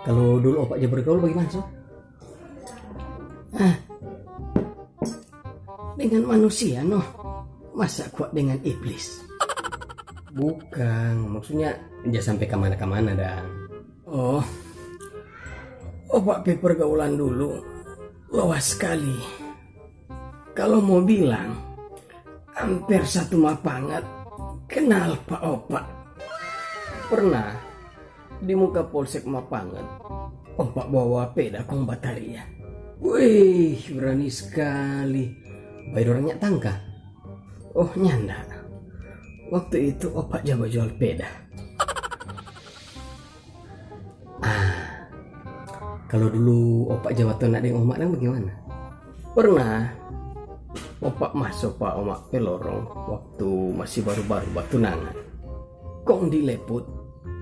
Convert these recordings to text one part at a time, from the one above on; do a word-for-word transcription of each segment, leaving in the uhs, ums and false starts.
Kalau dulu opa ja bergaul, bagaimana, so? Ah, dengan manusia, no. Masa kuat dengan iblis? Bukan, maksudnya ja sampai kamana-kamana, dang. Oh, opa pe pergaulan dulu luas skali. Kalu mo bilang, amper satu Mapanget kenal pa opa. Pernah di muka polsek Mapanget, opa bawa peda kong bataria. Wih, brani skali. Bae dorang nya tangka? Oh, nyanda. Waktu itu opa ja bajual peda. Ah, kalu dulu opa ja batona deng oma dang bagimana? Pernah opa maso pa oma pe lorong waktu masi baru-baru batunangan. Kong di leput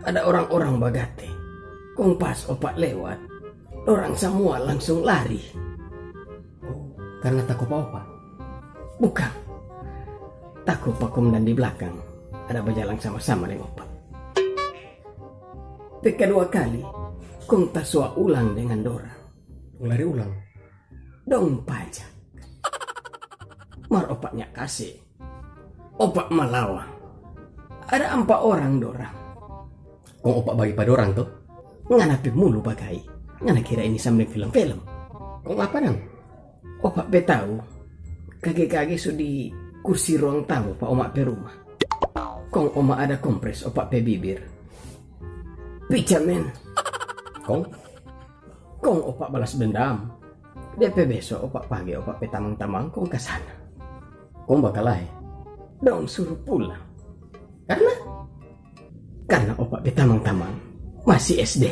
ada orang-orang bagate. Kong pas opa lewat, dorang samua langsung lari. Oh, karna tako pa opa? Bukang. Tako pa komandan di blakang ada bajalang sama-sama deng opa. Pe kadua kali, kong tasoa ulang deng dorang. Dong lari ulang. Dong pajak. Mar opa nya kase. Opa malawang. Ada ampa orang dorang. Kong opa bage pa dorang to. Ngana pe mulu bagai. Ngana kira ini sama deng film-film. Kong apa dang? Opa pe tau, kage-kage so di kursi ruang tamu pa oma pe rumah. Kong oma ada kompres opa pe bibir. Pica, men. Kong? Kong opa balas dendam. Depe beso opa page opa pe tamang-tamang kong ka sana. Kong bakalae? Dong suru pulang. Karna? Karna opa pe tamang-tamang masi S D.